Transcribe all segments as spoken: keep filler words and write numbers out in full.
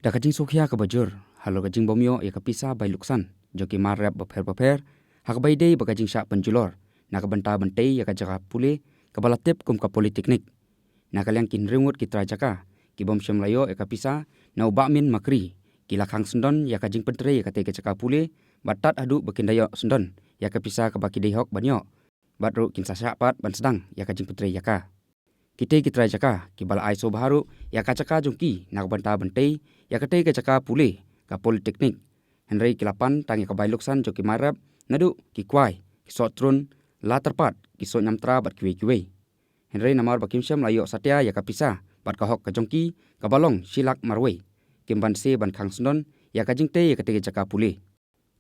Da ka jingsngewkhia kaba jur halor ka jingbymïoh ïa ka pisa bai luksan jong ki mar rep bapher bapher, ha kaba ïadei bad ka jingshah pynjulor na ka bynta ban tei ïa ka jaka pule kaba la tip kum ka Polytechnic. Na ka liang ki hynriew ngut ki trai jaka ki bym shym la ïoh ïa ka pisa na u Bah Min Makri, ki la khang syndon ïa ka jingpyntrei ïa katei ka jaka pule bad tad haduh ba kin da ïoh syndon ïa ka pisa kaba ki dei hok ban ïoh, bad ruh kin sa shah pat ban sdang ïa ka jingpyntrei ïa ka. Kitei ki trai jaka kiba la ai sngewbha ruh ïa ka jaka jong ki na ka bynta ban tei ïa katei ka jaka pule ka Polytechnic. Hynrei ki la pan tang ïa ka bai luksan jong ki mar rep, naduh ki kwai, ki sohtrun, la tyrpad, ki soh ñiamtra bad kiwei kiwei. Hynrei namar ba kim shym la ïoh satia ïa ka pisa bad ka hok ka jong ki kaba long shi lak marwei, kim banse ban khang syndon ïa ka jingtei ïa katei ka jaka pule.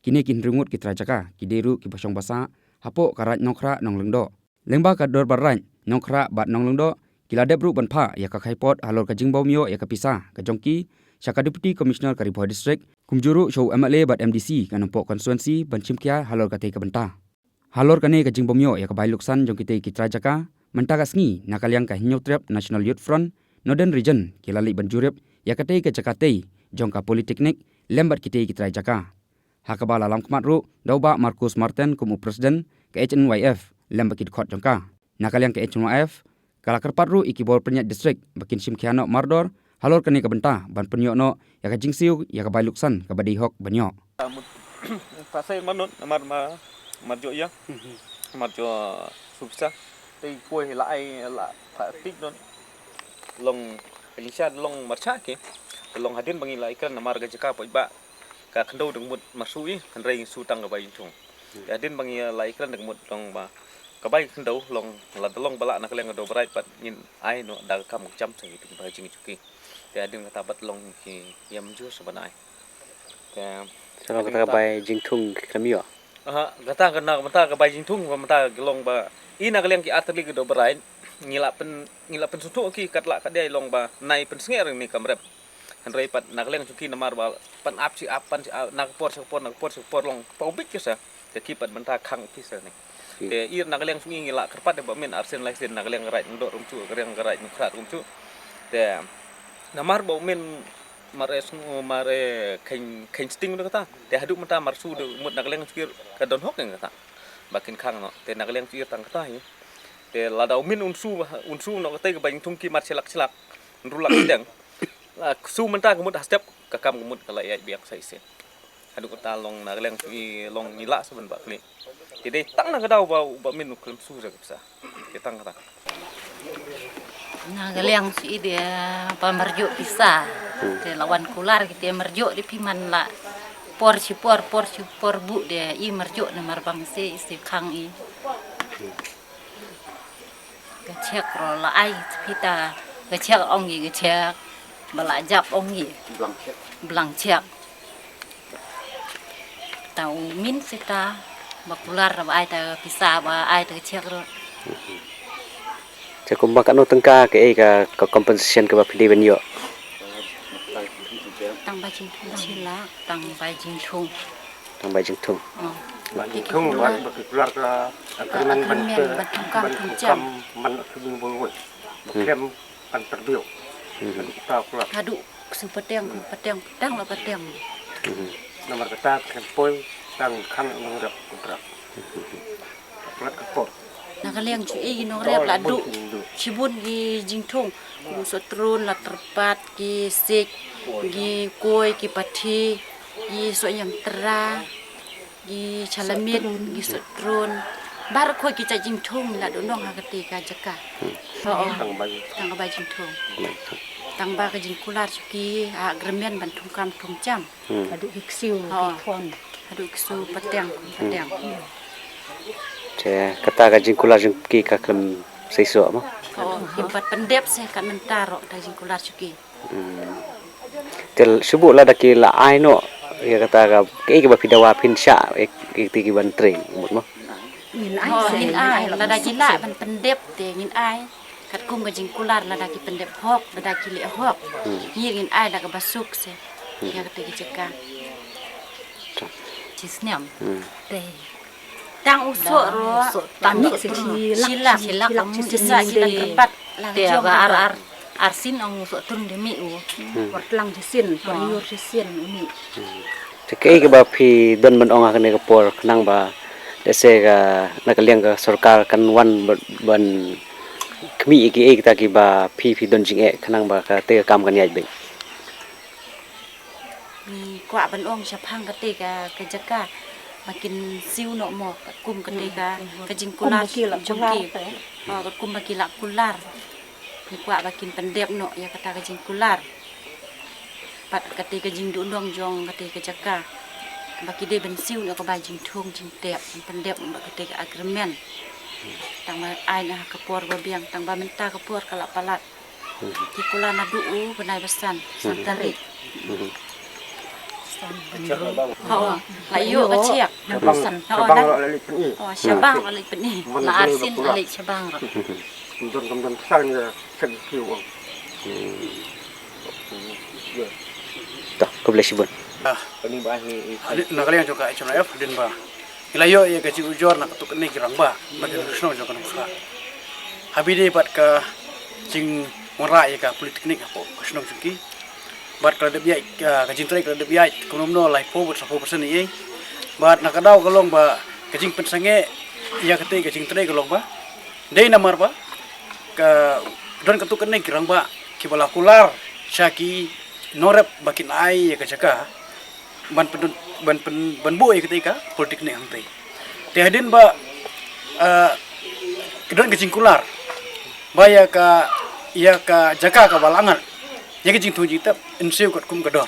Kine ki hynriew ngut ki trai jaka ki dei ruh kiba shong ba sah hapoh ka Raid Nongkhrah Nonglyngdoh. Lyngba ka Dorbar Raid Nongkhrah bad Nonglyngdoh, ki la dep ruh ban phah ïa ka khaipot halor ka jingbymïoh ïa ka pisa ka jong ki sha ka Deputy Commissioner ka Ri Bhoi District, kumjuh ruh sha u M L A bad M D C ka Nongpoh Constituency ban shim khia halor katei ka bynta. Halor kane ka jingbymïoh ïa ka bai luksan jong kitei ki trai jaka, mynta ka sngi na ka liang ka Hynñiewtrep National Youth Front, Northern Region, ki la leit ban jurip ïa katei ka jaka tei jong ka Polytechnic lem bad kitei ki trai jaka, ha kaba la lam khmat ruh da u Bah Marcus Martyn kum u President ka H N Y F lem bad ki dkhot jong ka. Na ka liang ka H N Y F ka la kyrpad ruh ïa ki bor pynïaid district ba kin shim khia noh mardor halor kane ka bynta ban pynïoh noh ïa ka jingsiew ïa ka bai luksan kaba dei hok ban ïoh. Pasai manut mar ma mar jo ya mar jo subsa. Tei poi la ai la pa tik don long. Alisha long marcha ke long hadin bangi la ikran namar ga jaka poi ba ka khyndew dang mut marsu i hynrei su tang ka bai jingthung. Te hadin bangi la ikran dang mut long ba ka bai khyndew long la da long bala na ka leng do brai pat ngin ai no da kam jam sa ki ba jing chuki. Te hadin kata bat long ki yam jur sa ban ai. Te sa long kata ka bai jingthung ki klam ïoh. Aha, kata ka na mata ka bai jingthung ba mata ka long ba i na ka leng ki arteli ka do brai ngi la pen ngi la pen suntuk ki kat la ka dei long ba nai pen snger ni kam rep. Hynrei pat na ka liang jong ki namar ba pan ap shi ap pan shi ap, na ka por shi ka por na ka por shi ka por long pa ubit ki sa. Te ki pat mynta khang ki sa ni. Te ir na ka liang jong ngi la kyrpad ba min arsen lai sen na ka liang rai ndo rum chu ka liang rai nu khrat rum chu. Te namar ba min mare sung mare khein khein sting ndo kata. Te haduh mynta mar su de mut na ka liang jong ki ka don hok ing kata. Ba kin khang no. Te na ka liang jong ir tang kata hi. Te lada u min un su un su no kata ka ba jingthung ki mar chelak chelak. Nrulak sdeng. La ksu mynta ka mut ha step ka kam ka mut ka la ïaid biang sa isen. Haduh kata long na ka liang i long ngi la sa ban ba kli. Te dei tang na ka daw ba ba min u klem su sa ka pisa. Te tang kata. Na ka liang i de ba marjuk pisa. Te lawan kular ki te marjuk di piman la. Por si por por si por bu de i marjuk na marbang se i se khang i. Ka chek ro la ai pita ka chek ong i ka chek ba la jap ong i blang chek. Blang chek. Ta u min sita ba kular ba ai ta pisa ba ai ta ka chek ro. Te kumba ka no tengka ka e ka ka compensation ka ba phi dei ban ïoh. Tang ba jingthung sila tang ba jingthung. Tang ba jingthung. Ba jingthung ba ba ki kular ka agreement ban agreement ban thung kam thung jam. Man agreement bol woi. Ba kem ban terbiu. Ban kita kular. Haduh su pateng pateng pateng la pateng. Namar kata kem poi tang khang nang rap kontrak. Kular ka por. Na ka liang chu i nong rep la du. Chibun ki jingthung. Ku sotrun la terpat ki sik ki koi ki pathi ki soyam tra. Ki chalamit, ki sotrun. Bar khoi ki cha jingthung la du nong ha kati ka jaka. Ho. Tang ba jingthung. Tang ba ka jingkular chuki ha agreement ban thung kam thung jam. Haduh ki ksiu ki thon. Haduh ki su pateng pateng. Te kata ka jingkular jingki ka klem seiso ma. Ho, ki pat pendep se ka mentar ta jingkular chuki. Te shu buh lada ki la ai noh ïa kata ka ki ba phi dawa phin sha ïa ki ban trei mut mo. Ngin ai lada ki la ban pyndep te ngin ai. Katkum ka jingkular lada ki pyndep hok lada ki leh hok. Ngin ai la ka ba suk se ïa kata ki jaka. Chi snem. Te tang u soh ro tang ni si chi lak chi lak chi lak chi lak. Te ba ar ar. Arsien ong soh tun de mi u. Por tlang jisin, por yur jisin uni. Te kaei kaba phi don ban ong ha kane ka por khnang ba lehse ka na ka liang ka sorkar kan wan ban, ban khmih ïa kiei kita kiba phi phi don jingeh khnang ba kata ka kam kan ïaid beit. Ngi kwah ban ong shaphang kata ka, ka jaka ba kin siew noh mo, kum kata ka, ka jingkular jong ki. Oh, kum ba ki la kular. Ngi kwah ba kin pyndep noh ïa kata ka jingkular. Bad kata ka jingduhnong jong kata ka jaka ba ki dei ban siew noh kaba jingthung jingtep, ban pyndep noh bad kata ka agreement. Tang ba ai na ka por ba biang, tang ba mynta ka por ka la palat. Ki kular naduh u bnai ba san, san tarik. Ho, la ïoh ka cheque. Ho, la leit pyni. Ho, sha bank la leit pyni. La arsien la leit sha bank. Don kam don sang ïa cheque ki u. Ta, khublei shibun. Ah, na ka liang jong ka H N I F, hadien ba ngi la ïoh ïa ka jingujor na katto katne ki rangbah bad ki nongshong shnong jong ka Nongkrah. Haba ïadei bad ka jingwanrah ïa ka polytechnic hapoh ka shnong jong ki. Bad ka la dep ïaid, ah, ka jingtrei ka la dep ïaid kumno kumno, laiphew bad sawphew percent ïa. Bad na ka daw ka long ba ka jingpynsangeh ïa kata ka jingtrei ka long ba dei namar ba ka don katto katne ki rangbah kiba la kular sha ki nongrep ba kin ai ïa ka jaka ban pyn, ban pyn, ban buh ïa kata ka polytechnic hangtei. Te hadien ba, ah, ka don ka jingkular ba ïa ka, ïa ka jaka kaba la ngat, ïa ka jingthung jingtep yn siew katkum ka dor.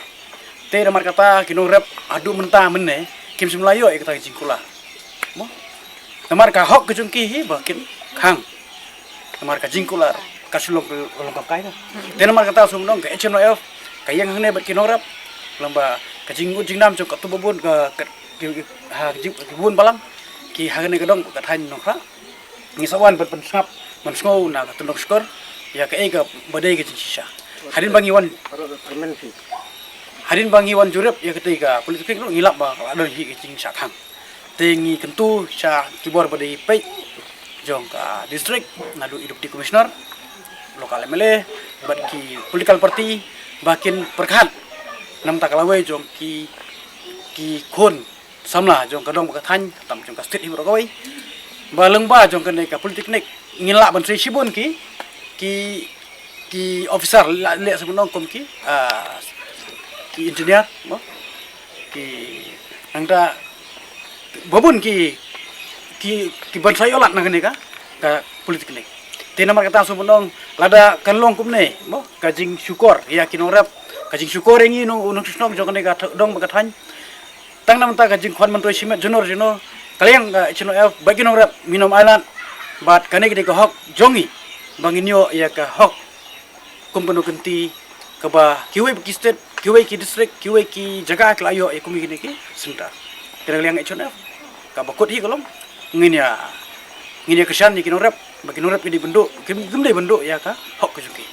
Te namar kata ki nongrep haduh mynta mynne kim shym la ïoh ïa kata ka jingkular. Mo? Namar ka hok ka jong ki hi ba kin khang. Namar ka jingkular ka shu long, long kam kai ka. Te namar kata shu long ka H N Y F ka ïeng hangne bad ki nongrep. Lem ba ka jingngeit jingnam jong katto ba bun ka, ka, ki, ha, ki jing, ki bun balang ki hangne ka dong ka thaiñ Nongkrah. Ngi sa wan ban pynsngap, ban pynsngew na ka tyndong shkor ïa kaei kaba dei ka jingshisha. Hadien ba ngi wan, hadien ba ngi wan jurip ïa katei ka polytechnic ruh ngi lap ba ka la don hi ka jingshah khang. Te ngi kyntu sha ki bor ba dei peit jong ka district, naduh i Deputy Commissioner, local M L A bad ki political party ba kin pyrkhat na ka bynta ka lawei jong ki, ki khun samla jong ka dong bad ka thaiñ, tam jong ka state hi baroh kawei. Ba lyngba jong kane ka polytechnic ngin lah ban trei shibun ki, ki, ki officer, lah leh shibun ong kum ki, ah, ki engineer, mo? Ki nangta ba bun ki, ki, ki ban sa ïoh lad na kane ka, ka polytechnic. Te namar kata shibun ong lada kan long kumne, mo? Ka jingshukor ïa ki nongrep, ka jingshukor ïa ngi nong, nongshong shnong jong kane ka dong bad ka thaiñ. Tang na ka bynta ka jingkhwan myntoi shimet jong nor jong nor, ka liang ka H N Y F bad ki nongrep ngin ym ailad. Bad kane ka dei ka hok jong ngi ba ngin ïoh ïa ka hok kum kano ka kynti kaba kiwei ki state, kiwei ki district, kiwei ki jaka ki la ïoh ïa kum kine ki centre. Te na ka liang H N Y F kaba kut hi ka long ngin ïa, ngin ïa kyrshan ïa ki nongrep ba ki nongrep ki dei ban duh, kim, kim dei ban duh ïa ka hok ka jong ki.